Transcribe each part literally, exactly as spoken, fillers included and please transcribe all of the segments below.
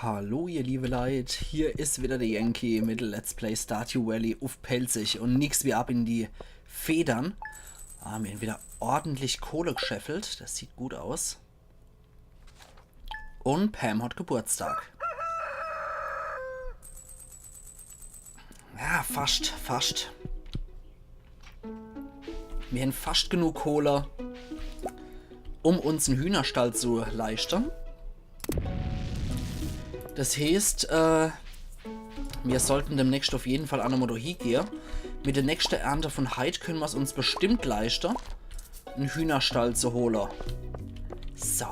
Hallo ihr liebe Leit, hier is wieder de Yankee mit Let's Play Stardew Valley uff Pälzisch un nix wie ab in die Federn. Ah, mir hän wieder ordentlich Kohle gscheffelt, des sieht gut aus. Un Pam hat Geburtstag. Ja, fascht, fascht. Mir hän fascht genug Kohle, um uns en Hühnerstall zu leischte. Des heeßt, äh, mir sollte demnächscht uff jeden Fall aa nochmol do hiegehe. Mit de nächschte Ernte vun heit kenne mer's uns bestimmt leischte, en Hühnerstall zu hole. So,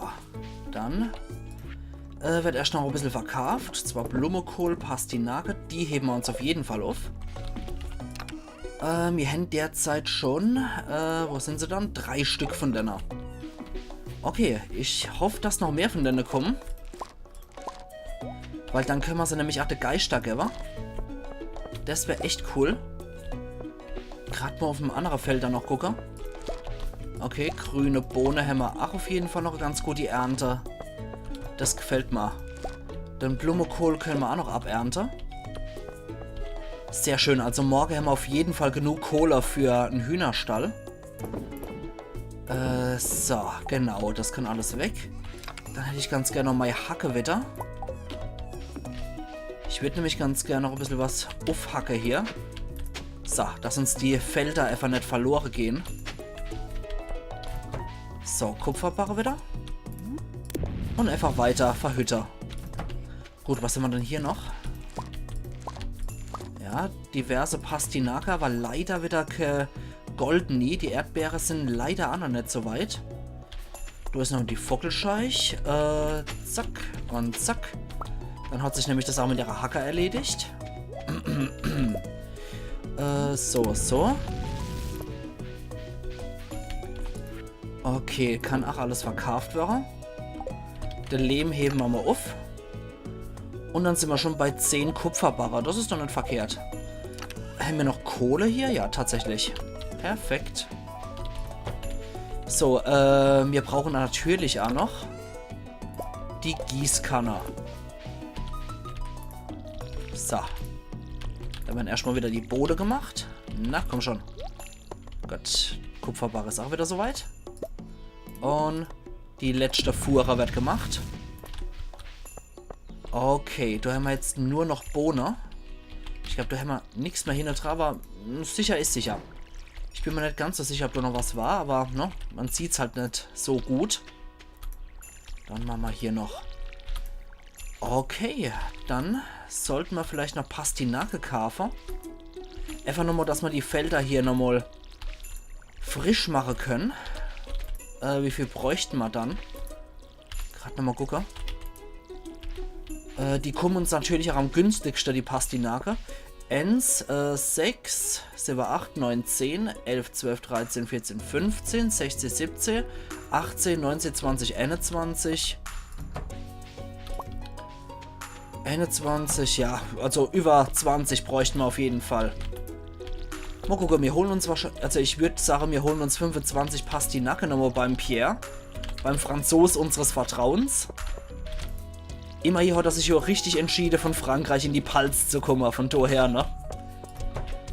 dann, äh, werd erscht noch e bissel verkaaft. Zwar Blummekohl, Pastinake, die hewe mer uns uff jeden Fall uff. Äh, mir hän derzeit schun, äh, wo sin se dann? Drei Stück vun denne. Okay, ich hoff, dass noch mehr vun denne kumme. Weil dann kenne mer se nämlich aa de Geischter gewwe. Des wär echt cool. Grad mol uff em annere Feld do noch gucke. Okay, grüne Bohne hämmer aa uff jeden Fall noch ganz gut die Ernte. Des gfällt mer. Den Blummekohl kenne mer aa noch abernte. Sehr schön, also morge hämmer uff jeden Fall genug Kohle für en Hühnerstall. Äh, so, genau, des kann alles weg. Dann hätt ich ganz gern noch mei Hacke wieder. Ich würd nämlich ganz gern noch e bissel was uffhacke hier. So, dass uns die Felder efach net verlore gehn. So, Kupferbarre wieder. Un efach weiter verhütte. Gut, was hämmer dann hier noch? Ja, diverse Pastinake, awwer leider wieder ke goldeni. Die Erdbeere sin leider aa noch net so weit. Do is noch die Vockelscheich. Äh, zack un zack. Dann hat sich nämlich des aa mit ihrer Hacke erledigt. Äh, so, so. Okay, kann aa alles verkaaft werre. De Lehm hewe mer mol uff. Un dann sin mer schun bei zehn Kupferbarre. Des is doch net verkehrt. Hämmer noch Kohle hier? Ja, tatsächlich. Perfekt. So, äh, mir brauche natürlich aa noch die Gießkanne. So. Do hämmer erscht mol wieder die Bohne gemacht. Na, komm schun. Gut, Kupferbarre is aa wieder so weit. Un die letschte Fuhre werd gemacht. Okay, do hämmer jetzt nur noch Bohne. Ich glaab, do hämmer nix mehr hinne dra, awwer, hm, sicher is sicher. Ich bin mer net ganz so sicher, ob do noch was war, awwer, ne, mer sieht's halt net so gut. Dann mache mer hier noch. Okay, dann sollte mer vielleicht noch Pastinake kaafe. Efach nochmol, dass mer die Felder hier nochmol frisch mache kenne. Äh, wie viel bräuchte mer dann? Grad nochmol gucke. Äh, die kumme uns natürlich aa am günstigschte, die Pastinake. Eins, äh, sechs, siwwe, acht, neun, zehn, elf, zwölf, dreizehn, vierzehn, fünfzehn, sechzehn, siebzehn, achtzehn, neunzehn, zwanzig, einundzwanzig. Einundzwanzig, ja, also iwwer zwanzig bräuchte mer uff jeden Fall. Mol gucke, mir hole uns wahrscheinlich, also ich würd sage, mir hole uns fünfundzwanzig Pastinake nochmol beim Pierre, beim Franzos unseres Vertrauens. Immerhin hat er sich jo richtig entschiede, vun Frankreich in die Palz zu kumme, vun doher, ne?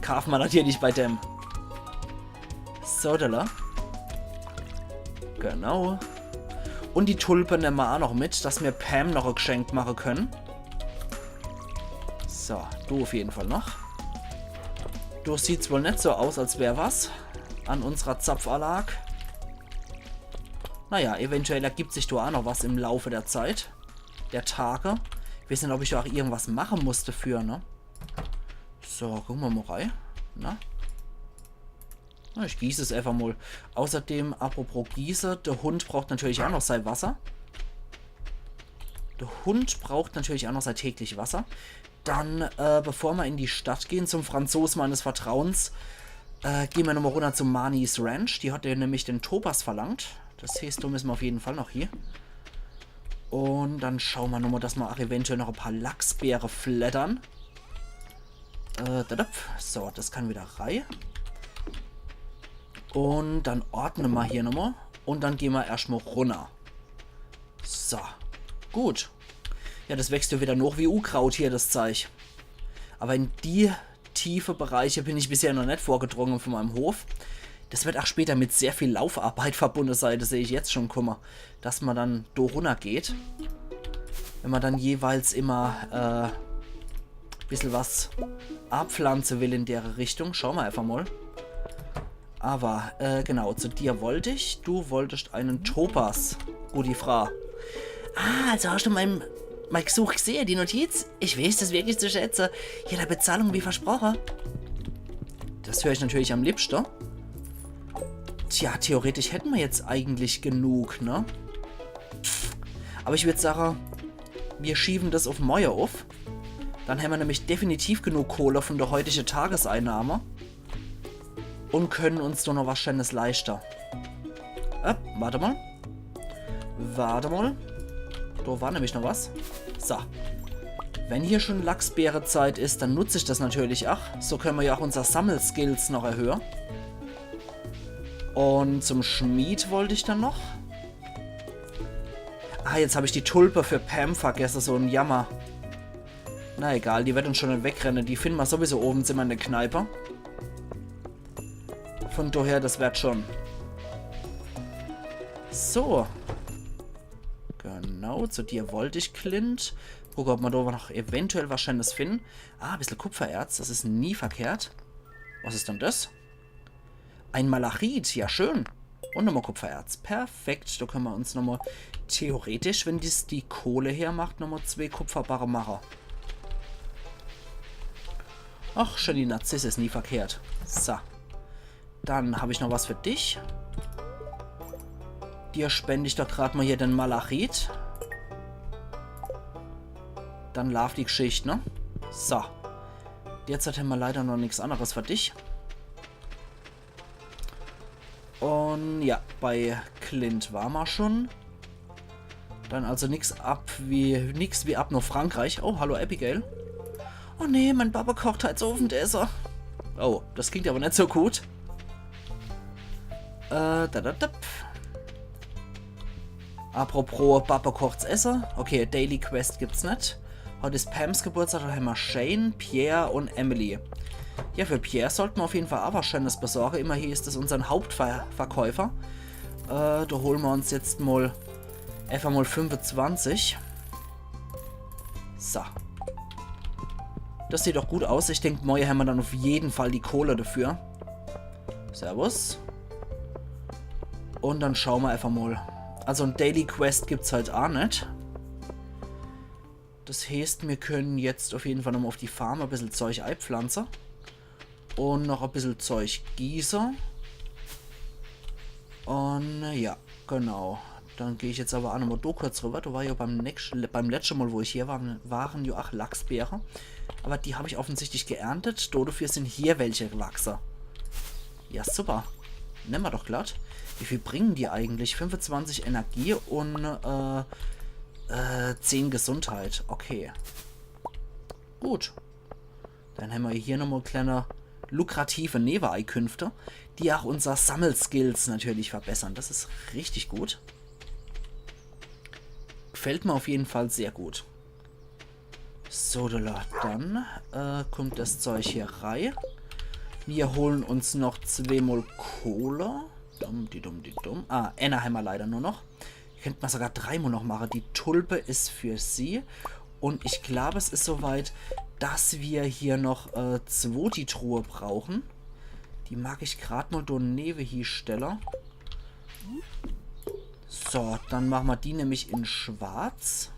Kaafe mer natürlich bei dem. So, do. Genau. Un die Tulpe nemme mer aa noch mit, dass mer Pam noch e Gschenk mache kenne. So, du uff jeden Fall noch. Do sieht's wohl net so aus, als wär was an unserer Zapfanlag. Naja, eventuell ergibt sich do aa noch was im Laufe der Zeit. Der Tage. Ich weeß net, ob ich do aa irgendwas mache muss dafür, ne? So, gucke mer mol rei. Na? Na, ich gieß es efach mol. Außerdem, apropos gieße, de Hund braucht natürlich aa noch sei Wasser. De Hund braucht natürlich aa noch sei täglich Wasser. Dann, äh, bevor mer in die Stadt gehn, zum Franzos meines Vertrauens, äh, gehn mer nochmol runner zu Marnie's Ranch. Die hat jo nämlich den Topas verlangt. Des heeßt, do misse mer uff jeden Fall noch hie. Un dann schaue mer nochmol, dass mer aa eventuell noch e paar Lachsbeere fleddere. Äh, dadap. So, des kann wieder rei. Un dann ordne mer hier nochmol. Un dann gehn mer erschtmol runner. So. Gut. Ja, das wächst ja wieder noch wie Unkraut hier, das Zeich. Aber in die tiefe Bereiche bin ich bisher noch net vorgedrunge von meinem Hof. Das wird auch später mit sehr viel Laufarbeit verbunde sei, das seh ich jetzt schon kumme, dass man dann do runner geht. Wenn man dann jeweils immer, äh, bissel was abpflanze will in dere Richtung. Schau mal einfach mal. Aber, äh, genau, zu dir wollt ich. Du wolltest einen Topas, gudi Frau. Ah, also hast du mein, mein Gesuch gesehe, die Notiz? Ich weiß das wirklich zu schätze. Hier, der Bezahlung wie versproche. Das hör ich natürlich am liebste. Tja, theoretisch hätten wir jetzt eigentlich genug, ne? Aber ich würd sagen, wir schieben das auf morje auf. Dann hämmer nämlich definitiv genug Kohle von der heutige Tageseinnahme. Und können uns doch noch was Schönes leisten. Äh, warte mal. Warte mal. Da war nämlich noch was. So. Wenn hier schon Lachsbeerezeit ist, dann nutze ich das natürlich auch. So können wir ja auch unser Sammelskills noch erhöhen. Und zum Schmied wollte ich dann noch. Ah, jetzt hab ich die Tulpe für Pam vergesse, so ein Jammer. Na egal, die wird uns schon net wegrenne. Die finden wir sowieso owens immer in der Kneipe. Von daher, das wird schon. So. Genau, zu dir wollte ich, Clint. Gucke, ob wir da noch eventuell was Schönes finden. Ah, ein bisschen Kupfererz, das ist nie verkehrt. Was ist denn das? Ein Malachit, ja schön. Und nochmal Kupfererz. Perfekt, da können wir uns nochmal theoretisch, wenn dies die Kohle hermacht, nochmal zwei Kupferbarre machen. Ach, schön, die Narzisse ist nie verkehrt. So. Dann hab ich noch was für dich. Dir spend ich doch grad mal hier den Malachit. Dann laaft die Geschicht, ne? So. Derzeit hämmer leider noch nix anderes für dich. Und ja, bei Clint war ma schon. Dann also nix ab wie, nix wie ab nach Frankreich. Oh, hallo Abigail. Oh nee, mein Papa kocht heut Owend Esse. Oh, das klingt aber net so gut. Äh, da, da, da. Apropos Papa kocht's Esse. Okay, Daily Quest gibt's net. Heut is Pams Geburtstag, da hämmer Shane, Pierre und Emily. Ja, für Pierre sollte ma auf jeden Fall auch was Schönes besorge. Immerhin is es unsern Hauptverkäufer. Äh, da holen ma uns jetzt mal einfach mal fünfundzwanzig. So. Das sieht doch gut aus. Ich denk, morje hämmer dann auf jeden Fall die Kohle dafür. Servus. Und dann schauen ma einfach mal. Also ein Daily Quest gibt's halt auch net. Das heißt, wir können jetzt auf jeden Fall nochmal auf die Farm ein bisschen Zeug einpflanzen. Und noch ein bisschen Zeug gießen. Und äh, ja, genau. Dann gehe ich jetzt aber auch nochmal da kurz rüber. Da war ja beim, nächsten, beim letzten Mal, wo ich hier war, waren ja auch Lachsbeere. Aber die habe ich offensichtlich geerntet. Da dafür sind hier welche gewachsen. Ja, super. Nehmen wir doch glatt. Wie viel bringen die eigentlich? Fünfundzwanzig Energie und äh, äh, zehn Gesundheit. Okay. Gut. Dann hämmer hier nochmal kleine lukrative Nebeneinkünfte, die auch unser Sammelskills natürlich verbessern. Das ist richtig gut. Gefällt mir auf jeden Fall sehr gut. So, dann äh, kommt das Zeug hier rein. Wir holen uns noch zweimal Kohle. Dumm, die dumm, die dumm. Ah, eine hämmer leider nur noch. Könnt ma sogar dreimal noch machen. Die Tulpe is für sie. Und ich glaub, es is soweit, dass wir hier noch äh, zwo die Truhe brauchen. Die mag ich grad mal do newe hiestelle. So, dann machen ma die nämlich in schwarz.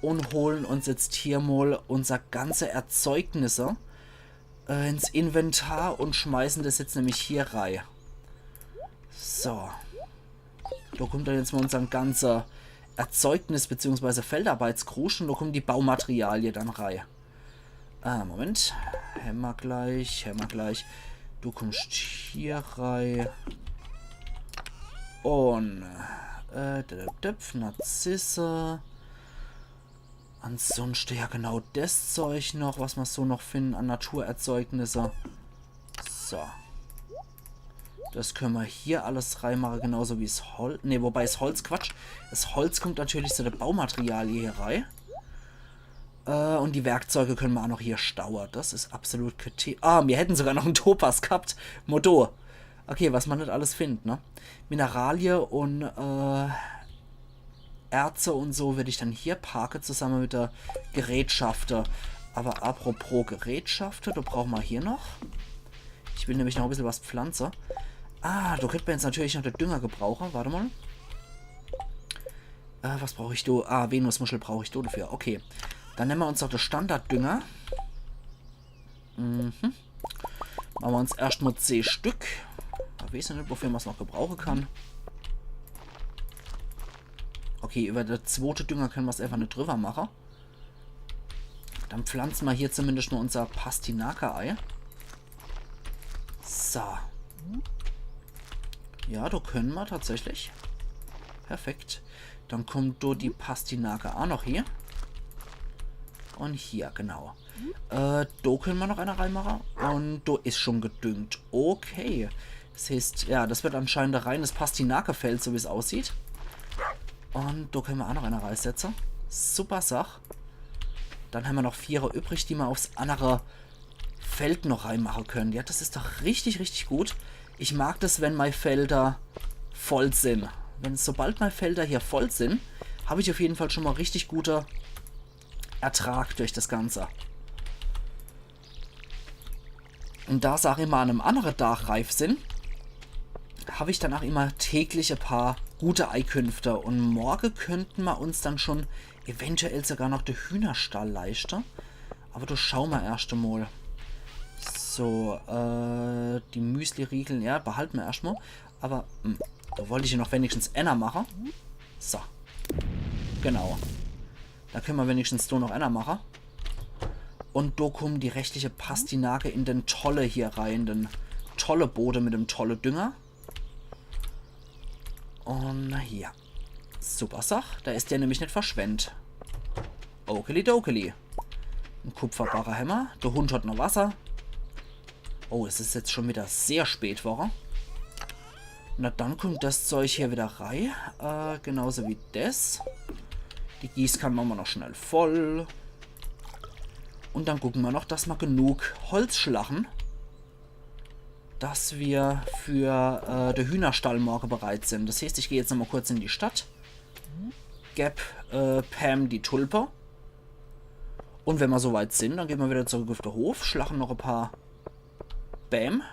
Und holen uns jetzt hier mal unser ganze Erzeugnisse äh, ins Inventar und schmeißen das jetzt nämlich hier rein. So. Da kommt dann jetzt mal unser ganzer Erzeugnis- bzw. Feldarbeitskrusche und da kommen die Baumaterialien dann rein. Ah, Moment. Hämmer gleich, hämmer gleich. Du kommst hier rein. Und äh, der Döpf, Narzisse. Ansonsten ja genau das Zeug noch, was ma so noch finden an Naturerzeugnisse. So. Das können ma hier alles reinmachen, genauso wie's Holz. Ne, wobei 's Holz, Quatsch. 's Holz kommt natürlich zu de Baumaterialie hier rein. Äh, un die Werkzeuge könne mer aa noch hier staue. Das is absolut kritisch. Ah, mir hätten sogar noch en Topas gehabt. Modo. Okay, was mer net alles findt, ne? Mineralie un, äh, Erze un so würd ich dann hier parke, zusamme mit de Gerätschafte. Awwer apropos Gerätschafte, do brauche mer hier noch. Ich will nämlich noch e bissel was pflanze. Ah, do könnt mer jetzt natürlich noch de Dünger gebrauche. Wart emol. Äh, was brauch ich do? Ah, Venusmuschel brauch ich do dafür. Okay. Dann nemme mer uns doch de Standarddünger. Mhm. Mache mer uns erscht mol zeh Stück. Do weeß ich net, wofür mer's noch gebrauche kann. Okay, iwwer de zwote Dünger könne mer's einfach net driwwer mache. Dann pflanze mer hier zumindescht mol unser Pastinake ei. So. Ja, do könne mer tatsächlich. Perfekt. Dann kommt do die Pastinake aa noch hier. Un hier, genau. Äh, do könne mer noch ääner reimache. Un do is schun gedüngt. Okay. Das heeßt, ja, das wird anscheinend e reines Pastinakefeld, so wie's aussieht. Un do könne mer aa noch ääner reisetze. Super Sach. Dann hämmer noch viere übrig, die mer uffs annere Feld noch reimache könne. Ja, das is doch richtig, richtig gut. Ich mag das, wenn mei Felder voll sin. Wenn, sobald mei Felder hier voll sin, hab ich uff jeden Fall schun mol richtig gute Ertrag durch das Ganze. Un da se aa immer an em annere Dag reif sin, hab ich dann aa immer täglich e paar gute Eikünfte. Un morge könnte mer uns dann schun eventuell sogar noch de Hühnerstall leischte. Awwer do schaue mer erscht emol. So, äh, die Müsli-Riegel, ja, behalte mer erscht mol. Awwer, hm, do wollt ich jo noch wenigstens ääner mache. So. Genau. Do könne mer wenigstens do noch ääner mache. Un do kummen die restliche Pastinake in den tolle hier rei, in den tolle Bode mit dem tolle Dünger. Un ja. Super Sach. Do is der nämlich net verschwendt. Okeli dokeli. En Kupferbarre hämmer. De Hund hat noch Wasser. Oh, es is jetzt schun widder sehr spät worre. Na, dann kummt das Zeug hier widder rei. Äh, genauso wie das. Die Gießkann mache mer noch schnell voll. Un dann gucke mer noch, dass mer genug Holz schlache, dass mer für, äh, de Hühnerstall morge bereit sin. Das heeßt, ich geh jetzt nochmol kurz in die Stadt. Geb, äh, Pam die Tulpe. Un wenn mer so weit sin, dann gehn mer widder zurück uff de Hof, schlache noch e paar Bääm.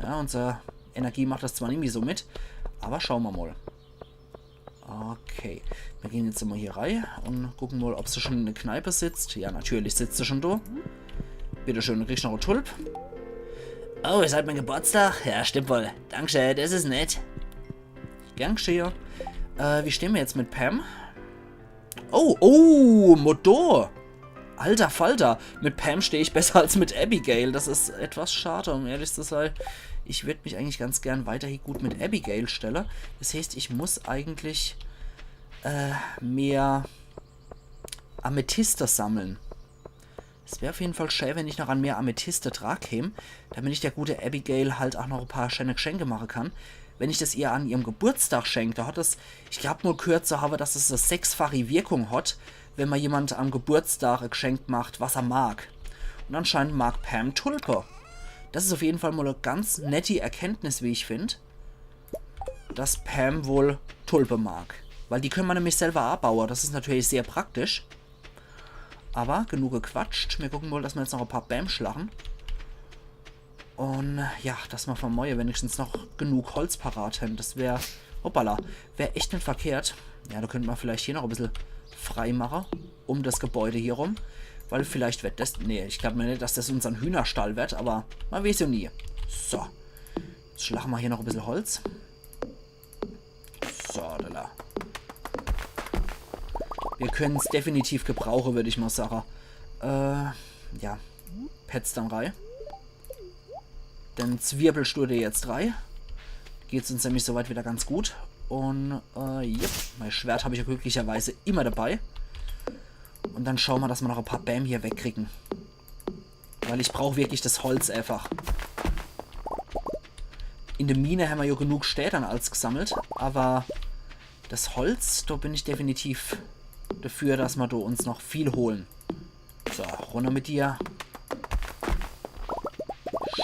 Ja, unser Energie macht das zwar nimmi so mit, awwer schaue mer mol. Okay, mir gehn jetzt mol hier rei un gucke mol, ob se schun in de Kneipe sitzt. Ja, natürlich sitzt se schun do. Bitteschön, du kriegst noch e Tulp. Oh, is heit mei Geburtstag? Ja, stimmt wohl. Dankschee, das is nett. Gern gschehe. Äh, wie stehn mer jetzt mit Pam? Oh, oh, Modo. Alter Falter, mit Pam steh ich besser als mit Abigail. Das is etwas schade, um ehrlich zu sei. Ich würd mich eigentlich ganz gern weiterhin gut mit Abigail stelle. Das heeßt, ich muss eigentlich, äh, mehr Amethyste sammle. Es wär uff jeden Fall schää, wenn ich noch an mehr Amethyste dra käm, damit ich der gute Abigail halt aa noch e paar scheene Gschenke mache kann. Wenn ich das ihr an ihrem Geburtstag schenk, do hat das, ich glaab, mol gheert zu hawwe, dass es e sechsfachi Wirkung hat, wenn mer jemand am Geburtstag e Gschenk macht, was er mag. Un anscheinend mag Pam Tulpe. Das is uff jeden Fall mol e ganz netti Erkenntnis, wie ich find, dass Pam wohl Tulpe mag. Weil die könne mer nämlich selwer aabaue. Das is natürlich sehr praktisch. Awwer genug gequatscht. Mir gucke mol, dass mer jetzt noch e paar Bääm schlache. Un ja, dass mer für morge wenigstens noch genug Holz parat hän. Das wär, hoppala, wär echt net verkehrt. Ja, do könnt mer vielleicht hier noch e bissel frei mache, um das Gebäude hier rum. Weil vielleicht werd das, nee, ich glaab mer net, dass das unsern Hühnerstall werd, awwer mer weeß jo nie. So, jetzt schlache mer hier noch e bissel Holz. So, do. Mir könne's definitiv gebrauche, würd ich mol sache. Äh, ja. Petz dann rei. Den Zwirbelsturm jetzt rei. Geht's uns nämlich soweit widder ganz gut. Un, äh, yep, mei Schwert hab ich jo glücklicherweise immer dabei. Un dann schaue mer, dass mer noch e paar Bääm hier wegkriege. Weil ich brauch wirklich das Holz eefach. In de Mine hämmer jo genug Stää dann als gesammelt, awwer das Holz, do bin ich definitiv dafür, dass mer do uns noch viel hole. So, runner mit dir.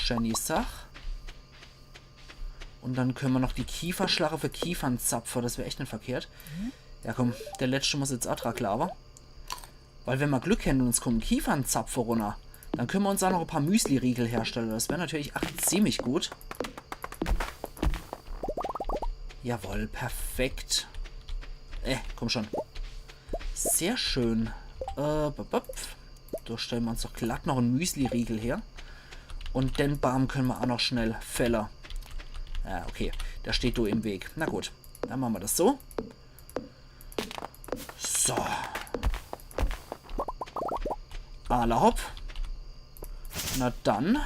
Schäni Sach. Und dann könne mer noch die Kiefer schlache für Kiefernzapfer. Das wär echt net verkehrt. Ja komm, der letschte muss jetzt ach dra glaawe. Weil wenn mer Glück hänn und uns kummen Kiefernzapfer runner, dann könne mer uns ach noch e paar Müsli-Riegel herstelle. Das wär natürlich ach ziemlich gut. Jawoll, perfekt. Äh, komm schon. Sehr schön. Äh, bop, bop. Do stelle mer uns doch glatt noch en Müsli-Riegel her. Und den Baam könne mer ach noch schnell fälle. Ja, okay. Der steht do im Weg. Na gut, dann mache mer das so. So. Alla hopp. Na dann.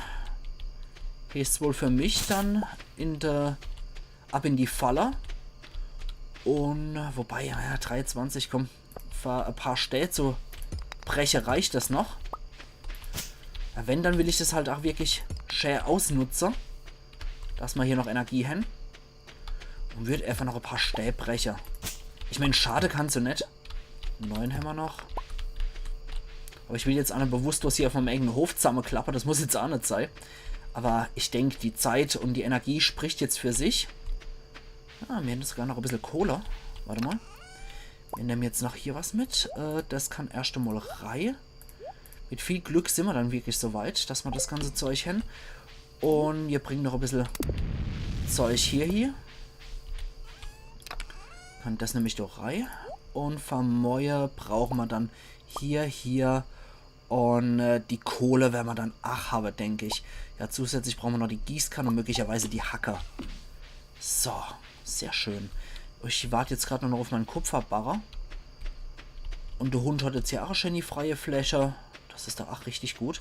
Heißt's wohl für mich dann in der, ab in die Falle. Und, wobei, ja, dreiundzwanzig, komm. Für e paar Stää zu breche reicht das noch. Ja, wenn, dann will ich das halt ach wirklich schä ausnutze. Dass mer hier noch Energie hänn. Und würd einfach noch e paar Stää breche. Ich mein, schade kann's jo net. Neun hämmer noch. Aber ich will jetzt ach net bewusstlos hier auf meinem eigenen Hof zammeklappe. Das muss jetzt ach net sei. Aber ich denk, die Zeit und die Energie spricht jetzt für sich. Ah, mir hänn sogar noch e bissel Kohle. Wart mal. Mir nemme jetzt noch hier was mit. Äh, das kann erscht emol rei. Mit viel Glück sin mer dann wirklich so weit, dass mer das ganze Zeug hänn. Und mir bringen noch e bissel Zeug hier, hier. Kann das nämlich doch rei. Und für morje brauche mer dann hier, hier. Und, äh, die Kohle wern mer dann ach hawwe, denk ich. Ja, zusätzlich brauche mer noch die Gießkanne und möglicherweise die Hacke. So, sehr schön. Ich wart jetzt grad noch auf meine Kupferbarre. Und der Hund hat jetzt hier ach schön die freie Fläche. Das is doch ach richtig gut.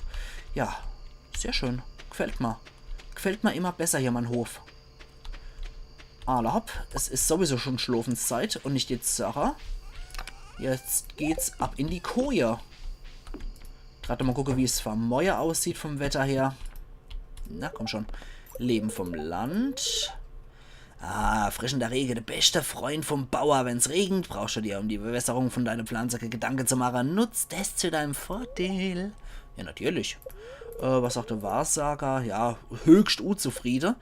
Ja, sehr schön. Gfällt mer. Gfällt mer immer besser hier, mein Hof. Alla hopp, es is sowieso schon Schlofenszeit und net jetzt, Sarah. Jetzt geht's ab in die Koje. Grad mal gucke, wie's für morje aussieht vom Wetter her. Na, komm schon. Leben vom Land. Ah, erfrischender Regen, der beste Freund vom Bauer. Wenn's regnet, brauchst du dir um die Bewässerung von deiner Pflanze keine Gedanken zu machen. Nutz das zu deinem Vorteil. Ja, natürlich. Äh, was sagt der Wahrsager? Ja, höchst unzufrieden.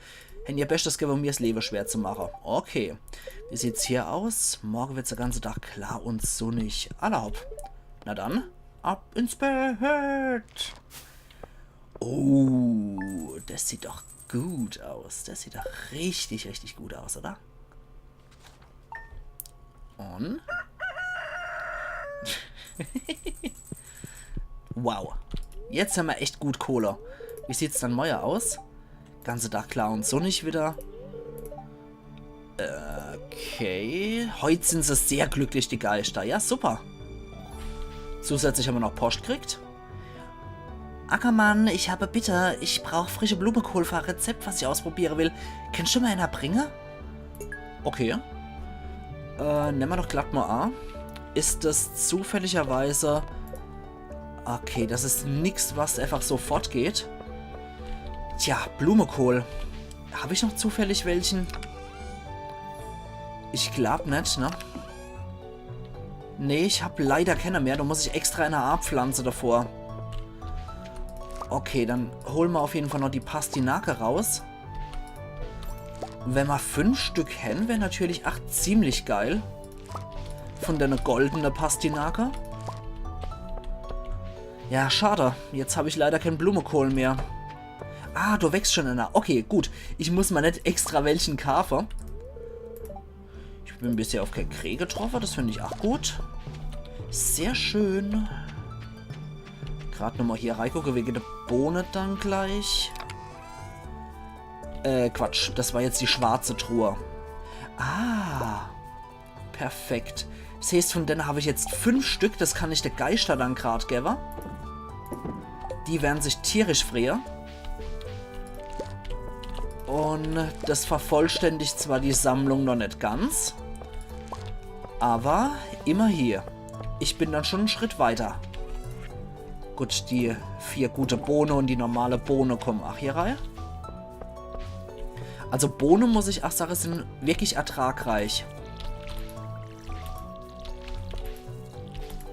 Hän ihr Bestes gewwe, um mir 's Leben schwer zu machen. Okay. Wie sieht's hier aus? Morgen wird's der ganze Tag klar und sonnig. Alla hopp. Na dann, ab ins Bett. Oh, das sieht doch gut aus. Das sieht doch richtig, richtig gut aus, oder? Und? Wow. Jetzt hämmer echt gut Kohle. Wie sieht's dann morje aus? Ganze Tag klar und sonnig wieder. Okay. Heut sin se sehr glücklich, die Geister. Ja, super. Zusätzlich hämmer noch Post kriegt. Ackermann, ich habe Bitte. Ich brauch frische Blumenkohl für ein Rezept, was ich ausprobieren will. Kannst du mir einer bringen? Okay. Äh, nemme mer doch glatt mal a. Is das zufälligerweise... Okay, das is nix, was einfach so fortgeht. Tja, Blumenkohl. Hab ich noch zufällig welchen? Ich glaub net, ne? Nee, ich hab leider keine mehr. Da muss ich extra eine abpflanze davor. Okay, dann holen mer auf jeden Fall noch die Pastinake raus. Wenn mer fünf Stück hän, wär natürlich ach ziemlich geil. Von der goldene Pastinake. Ja, schade. Jetzt hab ich leider kein Blumenkohl mehr. Ah, du wächst schon einer. Okay, gut. Ich muss mal net extra welchen kaafe. Ich bin bisher auf kein Krähe getroffen. Das find ich ach gut. Sehr schön. Grad nochmal hier reigucke wegen der Bohne dann gleich. Äh, Quatsch. Das war jetzt die schwarze Truhe. Ah. Perfekt. Das heißt, von denen hab ich jetzt fünf Stück. Das kann ich der Geister dann grad gewwe. Die werden sich tierisch freue. Und das vervollständigt zwar die Sammlung noch net ganz, aber immerhin. Ich bin dann schon en Schritt weiter. Gut, die vier gute Bohne und die normale Bohne kommen ach hier rei. Also Bohne, muss ich ach sage, sin wirklich ertragreich.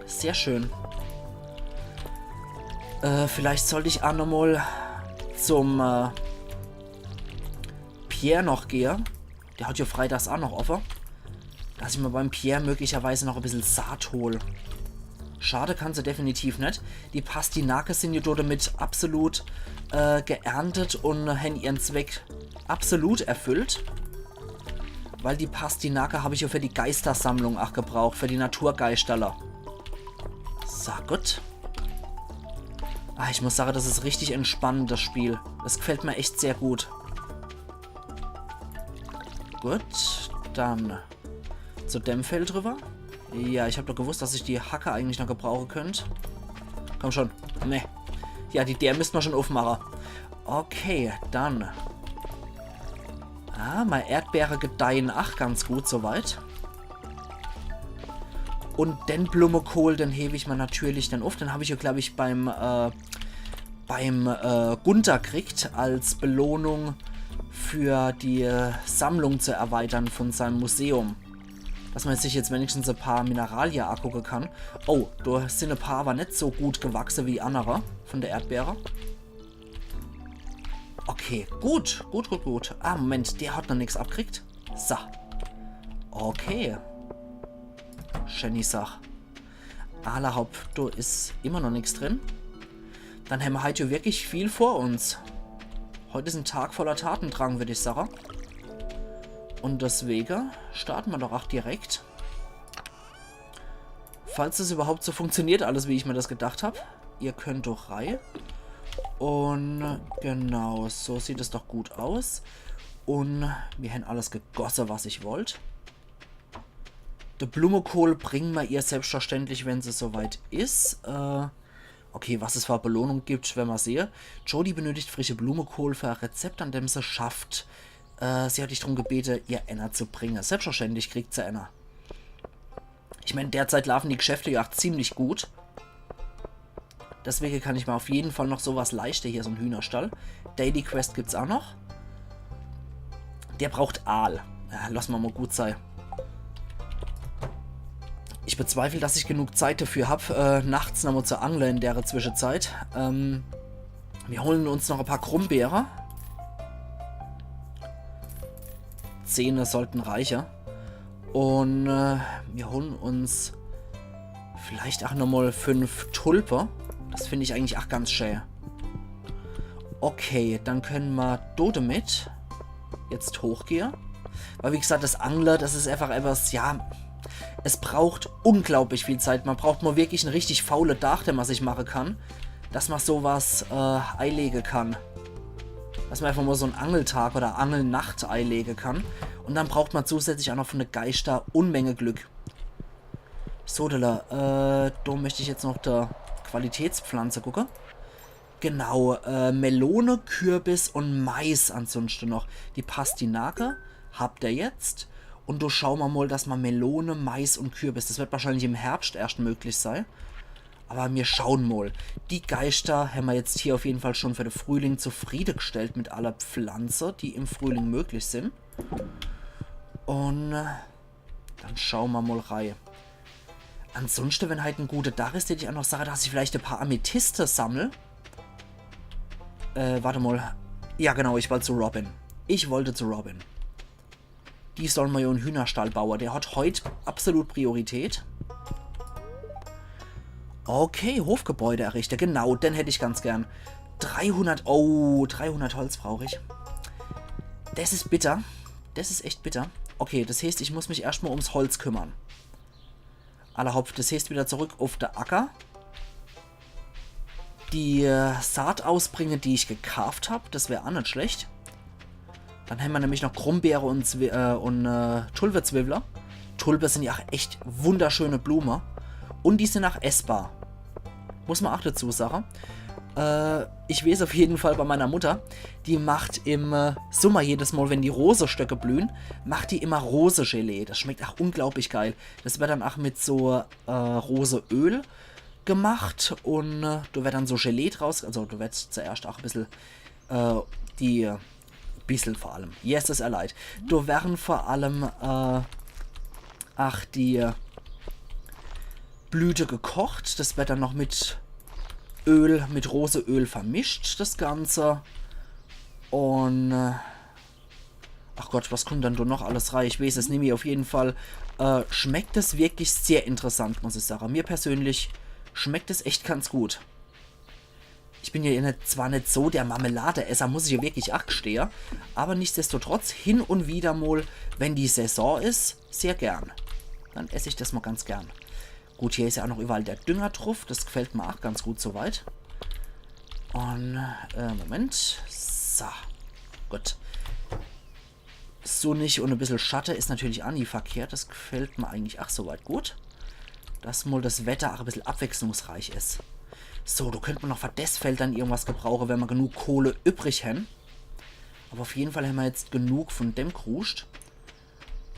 Sehr schön. Äh, vielleicht sollt ich ach nochmol zum äh, Pierre noch gehe. Der hat jo freitags ach noch offe. Dass ich mer beim Pierre möglicherweise noch e bissel Saat hol. Schade kann se definitiv net. Die Pastinake sin jo do damit absolut äh, geerntet un hän ihren Zweck absolut erfüllt. Weil die Pastinake hab ich jo für die Geistersammlung ach gebraucht, für die Naturgeisterler. So, gut. Ah, ich muss sage, das is richtig entspannend, das Spiel. Das gefällt mer echt sehr gut. Gut, dann zu dem Feld drüber. Ja, ich hab doch gewusst, dass ich die Hacke eigentlich noch gebrauche könnt. Komm schon. Nee. Ja, die Deer müsst mer schon uffmache. Okay, dann. Ah, mei Erdbeere gedeihen ach ganz gut soweit. Un den Blummekohl, den heb ich mer natürlich dann uff. Den hab ich jo, glaub ich, beim äh, beim äh, Gunther kriegt als Belohnung für die äh, Sammlung zu erweitern von seinem Museum. Dass mer sich jetzt wenigstens e paar Mineralie angucke kann. Oh, do sin e paar awwer net so gut gewachse wie annere von der Erdbeere. Okay, gut, gut, gut, gut. Ah, Moment, der hat noch nix abkriegt. So. Okay. Schäni Sach. Alla hopp, do is immer noch nix drin. Dann hämmer heit jo wirklich viel vor uns. Heit is en Tag voller Tatendrang, würd ich sage. Un deswege starte mer doch ach direkt. Falls es überhaupt so funktioniert, alles wie ich mer das gedacht hab. Ihr könnt doch rei. Un genau, so sieht es doch gut aus. Un mir hän alles gegosse, was ich wollt. De Blummekohl bringe mer ihr selbstverständlich, wenn se soweit is. Äh, okay, was es für e Belohnung gibt, wenn mer sehe. Jodi benötigt frische Blummekohl für e Rezept, an dem se schafft. Äh, sie hat dich drum gebete, ihr enner zu bringe. Selbstverständlich kriegt se enner. Ich mein, derzeit laufen die Geschäfte ja auch ziemlich gut. Deswege kann ich mer auf jeden Fall noch sowas leischte, hier so en Hühnerstall. Daily Quest gibt's auch noch. Der braucht Aal. Ja, lass mer mal gut sei. Ich bezweifle, dass ich genug Zeit dafür hab, äh, nachts nochmal zu angle in dere Zwischenzeit. Ähm, mir holen uns noch e paar Grumbeere. Zehne sollten reiche. Un äh, mir holen uns vielleicht auch nochmal fünf Tulpe. Das find ich eigentlich auch ganz schä. Okay, dann können mer do damit jetzt hochgehe. Weil wie gesagt, das Angle, das is einfach etwas, ja, es braucht unglaublich viel Zeit. Mer braucht mal wirklich en richtig faule Dach, den mer sich mache kann, dass mer sowas äh, eilege kann. Dass mer einfach mal so en Angeltag oder Angelnacht eilege kann. Un dann braucht mer zusätzlich auch noch von de Geischter Unmenge Glück. Sodele, äh, do möcht ich jetzt noch de Qualitätspflanze gucke. Genau, äh, Melone, Kürbis un Mais ansonschte noch. Die Pastinake habt er jetzt. Un do schaue mer mal, dass mer Melone, Mais un Kürbis, das wird wahrscheinlich im Herbscht erscht möglich sei. Aber mir schauen mal. Die Geischter hämmer jetzt hier auf jeden Fall schon für de Frühling zufriedegestellt mit aller Pflanze, die im Frühling möglich sin. Un äh, dann schaue mer mal rei. Ansonschte, wenn heit en gute Dach is, tät ich auch noch sage, dass ich vielleicht e paar Amethyste sammel. Äh, warte mal. Ja, genau, ich wollt zu Robin. Ich wollte zu Robin. Die soll mer jo en Hühnerstall baue. Der hat heut absolut Priorität. Okay, Hofgebäude errichte. Genau, den hätt ich ganz gern. Dreihundert, oh, dreihundert Holz brauch ich. Das is bitter. Das is echt bitter. Okay, das heißt, ich muss mich erscht mal ums Holz kümmern. Alla hopp, das heißt wieder zurück auf de Acker. Die äh, Saat ausbringe, die ich gekaaft hab, das wär auch net schlecht. Dann hämmer nämlich noch Grumbeere un, Zwi äh, un äh, Tulpezwiwwle. Tulpe sin ja auch echt wunderschöne Blume. Un die sin auch essbar. Muss mer auch dazu sage. Äh, ich weeß auf jeden Fall bei meiner Mutter, die macht im äh, Summer jedes Mal, wenn die Rosestöcke blühen, macht die immer Rosegelee. Das schmeckt auch unglaublich geil. Das wird dann auch mit so äh, Roseöl gemacht un äh, do wird dann so Gelee draus, also do wird zuerscht auch e bissel äh, die, bissel vor allem, yes, das is leid, do werden vor allem äh, ach, die Blüte gekocht, das wird dann noch mit Öl, mit Roseöl vermischt, das Ganze. Und äh, ach Gott, was kommt dann do noch alles rei? Ich weeß es nimmi. Auf jeden Fall äh, schmeckt es wirklich sehr interessant, muss ich sage. Mir persönlich schmeckt es echt ganz gut. Ich bin ja net, zwar net so der Marmeladeesser, muss ich ja wirklich ach gestehe, aber nichtsdestotrotz hin und wieder mal, wenn die Saison is, sehr gern. Dann ess ich das mal ganz gern. Gut, hier is ja auch noch überall der Dünger druff, das gefällt mir auch ganz gut soweit. Und äh, Moment. So. Gut. Sunnig und e bissel Schatte is natürlich auch nie verkehrt. Das gefällt mir eigentlich ach soweit gut. Dass mal das Wetter auch e bissel abwechslungsreich is. So, do könnt man noch für das Feld dann irgendwas gebrauche, wenn man genug Kohle übrig hän. Aber auf jeden Fall hän wir jetzt genug von dem Kruscht.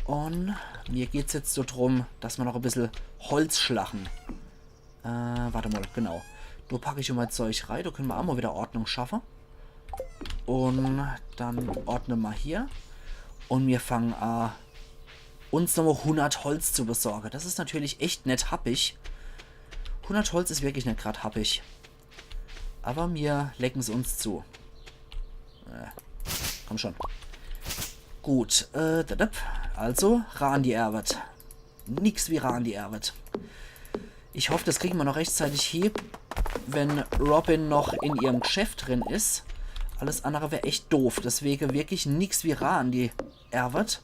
Und mir geht's jetzt so drum, dass wir noch e bissel Holz schlachen. Äh, warte mal, genau. Do pack ich immer Zeug rei, do könne mer auch mal wieder Ordnung schaffe. Und dann ordne mer hier. Und mir fangen an, uns nochmal hundert Holz zu besorge. Das is natürlich echt net happig. Hundert Holz is wirklich net grad happig. Aber mir lecken's uns zu. Äh, komm schon. Gut, äh, dadap. Also, ran die Erwet. Nix wie ran die Erwet. Ich hoff, das kriegen wir noch rechtzeitig hie, wenn Robin noch in ihrem Geschäft drin is. Alles andere wär echt doof. Deswege wirklich nix wie ran die Erwet.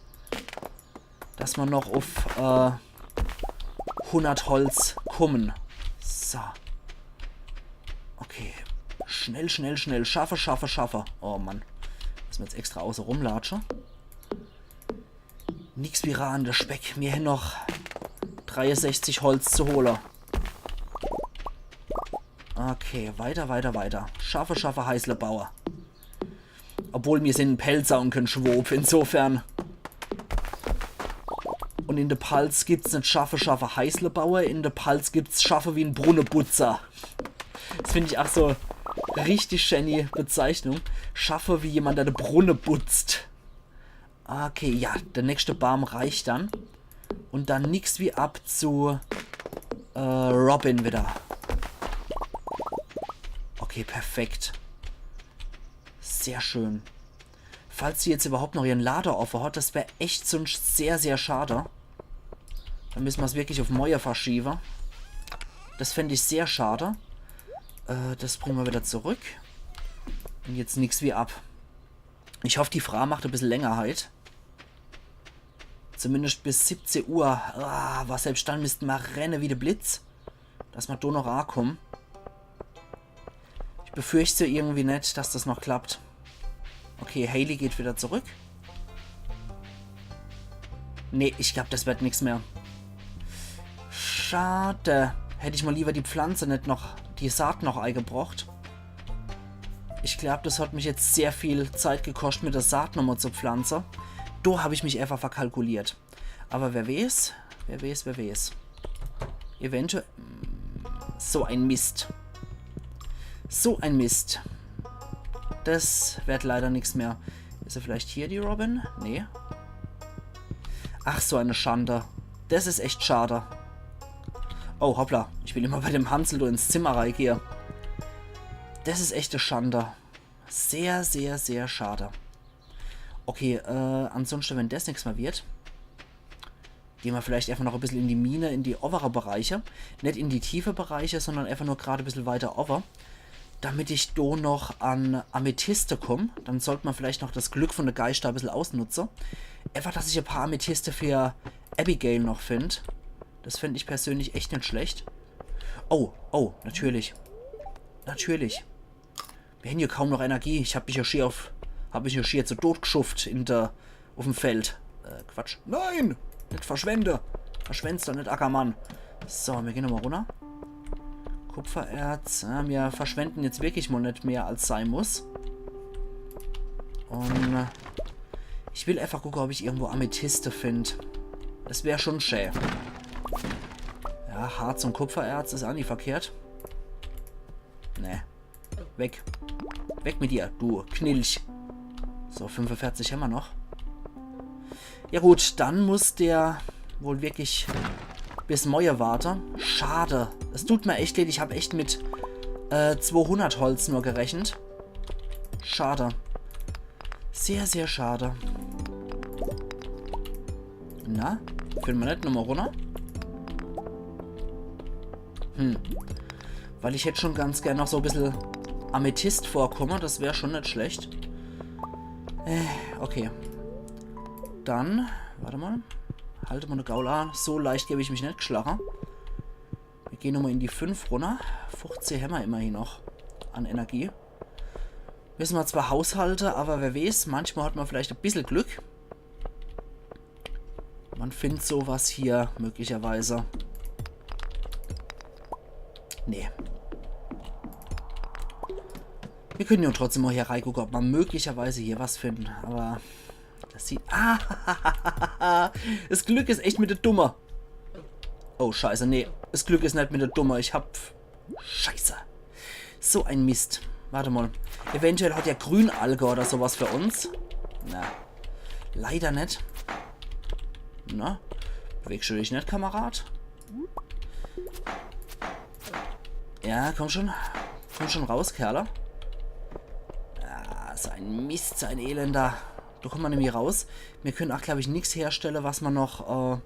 Dass wir noch auf äh, hundert Holz kommen. So. Okay. Schnell, schnell, schnell. Schaffe, schaffe, schaffe. Oh Mann. Müssen wir jetzt extra auße rumlatsche. Nix wie ran de Speck. Mir hän noch dreiundsechzig Holz zu hole. Okay, weiter, weiter, weiter. Schaffe, schaffe, Heisle baue. Obwohl, mir sin en Pälzer und kein Schwob, insofern. Und in de Palz gibt's net schaffe, schaffe, Heisle baue, in de Palz gibt's schaffe wie en Brunneputzer. Das find ich auch so richtig schäni Bezeichnung. Schaffe wie jemand, der de Brunne putzt. Okay, ja, der nächste Baum reicht dann. Und dann nix wie ab zu äh, Robin wieder. Okay, perfekt. Sehr schön. Falls sie jetzt überhaupt noch ihren Lade offe hat, das wär echt sunscht sehr, sehr schade. Dann müssen mer's wirklich auf morje verschiewe. Das fänd ich sehr schade. Äh, das bringe mer wieder zurück. Und jetzt nix wie ab. Ich hoff, die Fraa macht e bissel länger heit. Zumindest bis siebzehn Uhr. Ah, was selbst dann misst mer renne wie de Blitz. Dass mer do noch ankommen. Ich befürchte irgendwie net, dass das noch klappt. Okay, Haley geht wieder zurück. Nee, ich glaub, das wird nix mehr. Schade. Hätt ich mal lieber die Pflanze net noch, die Saat noch eigebrocht. Ich glaub, das hat mich jetzt sehr viel Zeit gekoscht, mit der Saat nochmal zu pflanze. Do hab ich mich einfach verkalkuliert. Aber wer weeß, wer weeß, wer weeß. Eventuell. So ein Mist. So ein Mist. Das wird leider nix mehr. Is er vielleicht hier, die Robin? Nee. Ach, so eine Schande. Das is echt schade. Oh, hoppla. Ich will immer bei dem Hansel do ins Zimmer reigehe. Das is echt e Schande. Sehr, sehr, sehr schade. Okay, äh, ansonsten, wenn das nix mehr wird, geh mer vielleicht einfach noch e bissel in die Mine, in die owere Bereiche. Net in die tiefe Bereiche, sondern einfach nur grad e bissel weiter owwe. Damit ich do noch an Amethyste komm. Dann sollt mer vielleicht noch das Glück von de Geischter e bissel ausnutze. Einfach, dass ich e paar Amethyste für Abigail noch find. Das fänd ich persönlich echt net schlecht. Oh, oh, natürlich. Natürlich. Mir hän jo kaum noch Energie. Ich hab mich jo schier auf, hab mich jo schier zu Tod gschufft in der, auf'm Feld. Äh, Quatsch. Nein! Net verschwende! Verschwend's doch net, Ackermann. So, mir gehn nochmal runner. Kupfererz. Ja, mir verschwenden jetzt wirklich mal net mehr, als sei muss. Und äh, ich will einfach gucke, ob ich irgendwo Amethyste find. Das wär schon schä. Ja, Harz und Kupfererz is auch nie verkehrt. Nee. Weg. Weg mit dir, du Knilch. So, fünfundvierzig hämmer noch. Ja gut, dann muss der wohl wirklich bis morje warte. Schade. Es tut mir echt leid, ich hab echt mit äh, zwohundert Holz nur gerechnet. Schade. Sehr, sehr schade. Na, fehlt mer net nochmol runner? Hm. Weil ich hätt schon ganz gern noch so e bissel Amethyst-Vorkomme, das wär schon net schlecht. Äh, okay. Dann, wart emol. Halt emol de Gaul an. So leicht geb ich mich net gschlache. Mir gehn nochmol in die fünf runner. Fuchzeh hämmer immerhin noch an Energie. Misse mer zwar haushalte, awwer wer weeß, manchmol hat mer vielleicht e bissel Glück. Mer findt so was hier möglicherweise. Nee. Mir könne jo trotzdem mol hier reigucke, ob mer möglicherweise hier was finne. Awwer das sieht... Ah! Das Glück is echt mit de Dumme. Oh, scheiße, nee. Das Glück is net mit de Dumme. Ich hab... Scheiße. So e Mist. Wart emol. Eventuell hat ja Grünalge oder so was für uns. Na. Leider net. Na? Bewegsch du dich net, Kamerad? Ja, komm schon. Komm schon raus, Kerle. Ah, so e Mist, so e Elender. Do kumme mer nimmi raus. Mir könne ach, glaab ich, nix herstelle, was mer noch, äh,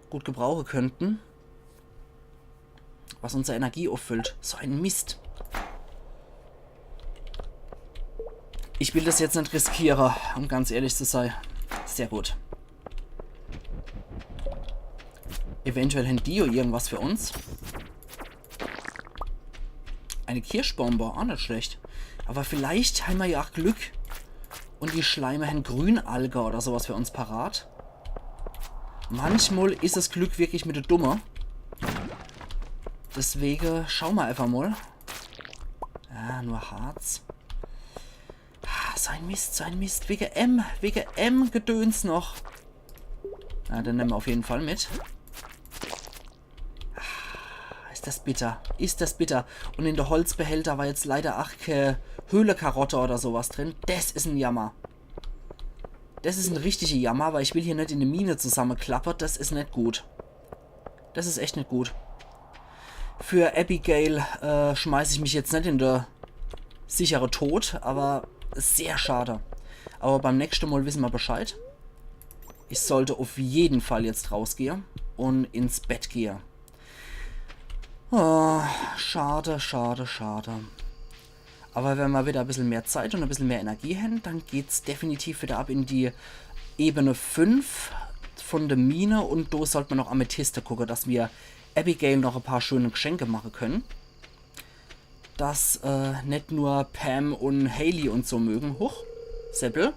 gut gebrauche könnte. Was unser Energie uffüllt. So e Mist. Ich will das jetzt net riskiere, um ganz ehrlich zu sei. Sehr gut. Eventuell hän die jo irgendwas für uns. E Kirschbombe, ach net schlecht. Awwer vielleicht hän mer ja ach Glück un die Schleime hän Grünalge oder so was für uns parat. Manchmol is das Glück wirklich mit de Dumme. Deswege schaue mer einfach mol. Ah, nur Harz. Ah, so e Mist, so e Mist. Wege em, wege em Gedöns noch. Na, den nemme mer uff jeden Fall mit. Ah, is das bitter. Is das bitter. Un in de Holzbehälter war jetzt leider ach kee Höhlekarotte oder so was drin. Das is e Jammer. Das is e richtige Jammer, weil ich will hier net in de Mine zusammeklappe. Das is net gut. Das is echt net gut. Für Abigail, äh, schmeiß ich mich jetzt net in de sichere Tod, awwer sehr schade. Awwer beim nächschte Mol wisse mer Bescheid. Ich sollt uff jeden Fall jetzt rausgehe un ins Bett gehe. Oh, schade, schade, schade. Awwer wenn mer widder e bissel mehr Zeit un e bissel mehr Energie hän, dann geht's definitiv widder ab in die Ebene fünf von de Mine un do sollt mer noch Amethyste gucke, dass mer Abigail noch e paar schöne Geschenke mache könne. Dass, äh, net nur Pam un Haley un so mögen. Huch, Seppel.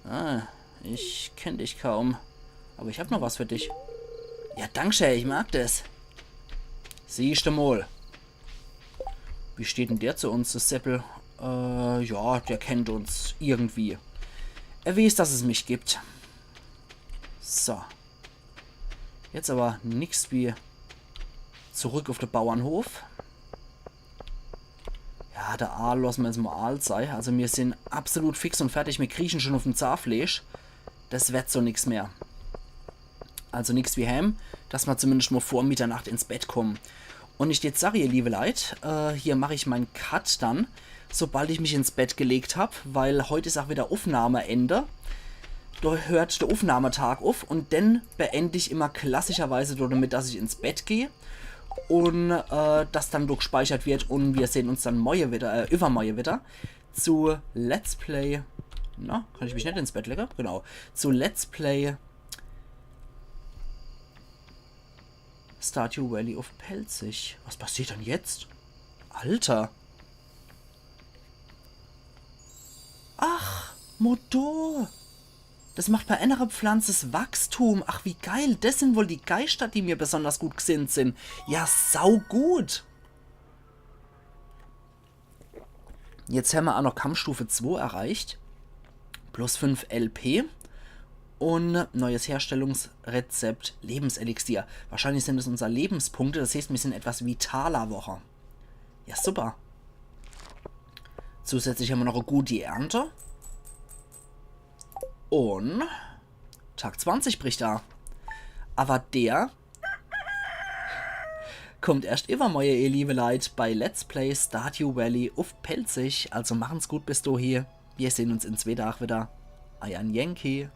Ah, ich kenn dich kaum. Awwer ich hab noch was für dich. Ja, danke, ich mag das. Siehschte mol. Wie steht denn der zu uns, de Seppel? Äh, ja, der kennt uns irgendwie. Er weeß, dass es mich gibt. So. Jetzt awwer nix wie zurück uff de Bauernhof. Ja, de Aal losse mer jetzt mol Aal sei. Also mir sin absolut fix un fertig. Mir krieche schon uff em Zahnfleesch. Das werd so nix mehr. Also nix wie heem, dass mer zumindescht mol vor Mitternacht ins Bett kumme. Un ich deet sage, ihr liewe Leit, äh, hier mach ich mein Cut dann, sobald ich mich ins Bett gelegt hab, weil heut is ach widder Uffnahmeende. Do hört de Uffnahmetag uff un dann beend ich immer klassischerweise do demit, dass ich ins Bett geh un, äh, das dann do gspeichert werd un mir sehn uns dann morje widder, äh, iwwermorje widder zu Let's Play. Na, kann ich mich net ins Bett lege? Genau. Zu Let's Play Stardew Valley uff Pälzisch. Was passiert dann jetzt? Alter. Ach, Modor. Das macht bei enner Pflanz das Wachstum. Ach, wie geil. Das sin wohl die Geischter, die mir besonders gut gsinnt sin. Ja, saugut. Jetzt hämmer ach noch Kampfstufe zwei erreicht. Plus fünf L P. Un neues Herstellungsrezept, Lebenselixier. Wahrscheinlich sin es unser Lebenspunkte, das heeßt, mir sin etwas vitaler worre. Ja, super. Zusätzlich hämmer noch e gudi Ernte. Un Tag zwanzig bricht a. Awwer der kummt erscht iwwermorje, ihr liewe Leit, bei Let's Play Stardew Valley uff Pälzisch. Also machen's gut bis dohie. Mir sehn uns in zwee Daach widder. Eier Yankee.